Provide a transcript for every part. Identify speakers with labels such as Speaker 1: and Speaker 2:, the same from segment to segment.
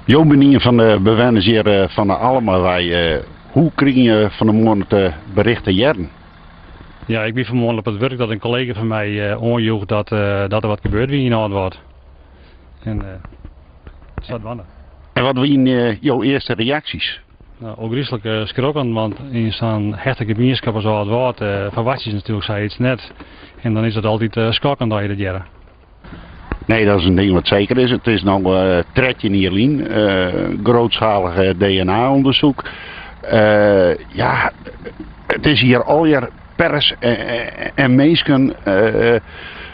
Speaker 1: Jo binne ien fan de bewenners hjir fan de Allemawei. Hoe krigen je fan 'e moarn it bericht te hearren?
Speaker 2: Ja, ik wie fanmoarn op it wurk dat in kollega fan my oanjoech dat dat der wat gebeurd wie yn Aldwâld. En sadwaande.
Speaker 1: En wat wiene jo earste reaksjes?
Speaker 2: No, ôfgryslik skrokken, want yn sa'n hechte gemienskip as Aldwâld ferwachtsje je natuerlik sayts net. En dan is it altyd skokkend as je dat hearre.
Speaker 1: Nee, dat is in ding wat seker is. It is no 13 jier lyn, grootschalig DNA-onderzoek. Ja, it is hjir allegear pers en minsken.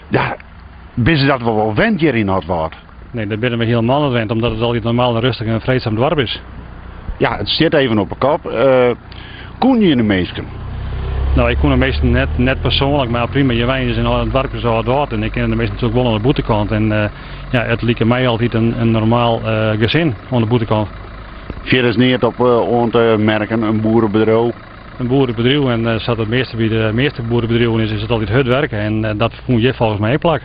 Speaker 1: Ja, binne se dat wol wol wend hjir yn Aldwâld?
Speaker 2: Nee, dat binne we hielendal net wend, omdat it altyd normaal en rêstich en freedsum doarp is.
Speaker 1: Ja, it stiet even op 'e kop. Koene je de minsken?
Speaker 2: No, ik koe de minsken net, net persoanlik, mar prima, je wenje yn in doarpke sa Aldwâld en ik ken de minsken natuerlik wol oan de bûtenkant. En ja, it like my altyd in normaal gesin oan de bûtenkant.
Speaker 1: Fierders neat op oan te merken, in boerebedriuw?
Speaker 2: In boerebedriuw en sa't it measte by de measte boerebedriuwen is, is it altyd hurd werke en dat fûn hjir folgens my ek plak.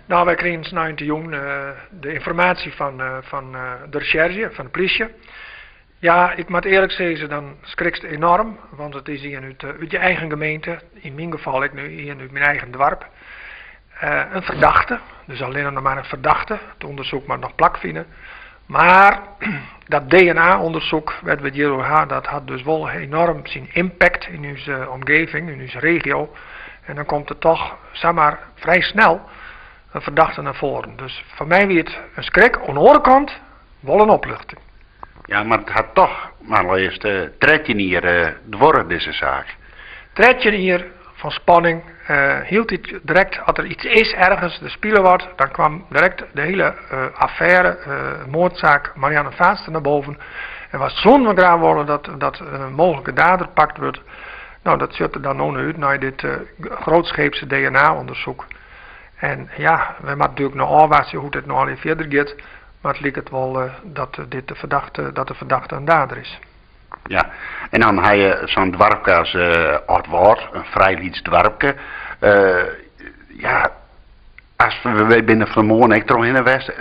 Speaker 3: No, wy krigen sneintejûn de ynformaasje fan de resjerzje, fan de plysje. Ja, ik moat earlik sizze, dan skrikst enorm, want it is ien út út je eigen gemeente, yn myn gefal ek nu ien út myn eigen doarp. In ferdachte, dus allinne noch mar in ferdachte, it ûndersyk moat noch plakfine. Mar dat DNA-ûndersyk wêr't we it hjir oer ha, dat hat dus wol enorm syn impact yn ús omgeving, yn ús regio. En dan komt der toch samar frij snel in ferdachte nei foaren. Dus foar my wie it in skrik, oan de oare kant wol in opluchting.
Speaker 1: Ja, mar it hat toch mar leafst 13 jier duorre, dizze saak.
Speaker 3: 13 jier fan spanning, hieltyd direkt as der iets is ergens, der spile wat, dan kwam direkt de hiele affêre, moardsaak Marianne Vaatstra nei boven. En wa soene we graach wolle dat dat in mooglike dader pakt wurdt. No, dat sjocht der dan no nei út nei dit grootscheepse DNA-ûndersyk. En ja, wy moatte natuerlik noch ôfwachtsje hoe't dit no allegear fierder giet. Mar it liket wol dat dit de ferdachte, dat de ferdachte in dader is.
Speaker 1: Ja, en dan ha je sa'n doarpke as Aldwâld, in frij lyts doarpke. Ja, as wy binne fanmoarn ek trochhinne west,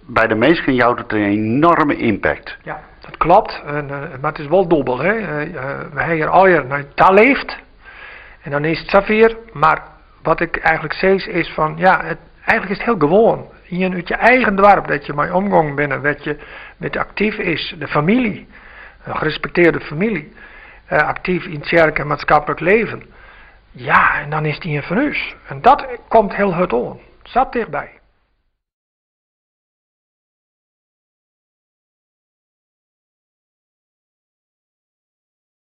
Speaker 1: by de minsken jout it in enorme impact.
Speaker 3: Ja, dat klopt, mar it is wol dûbel. Hè. We ha hjir allegear nei taleefd en dan is it safier, mar wat ik eigentlik sis is fan, ja, it, eigentlik is it hiel gewoan. Ien út je eigen doarp dêr't je mei omgongen binne, wêr't je met aktyf is, de famylje, in gerespektearde famylje, aktyf yn tsjerke en maatskaplik leven. Ja, en dan is it ien fan ús. En dat komt hiel hurd oan. Sa tichtby.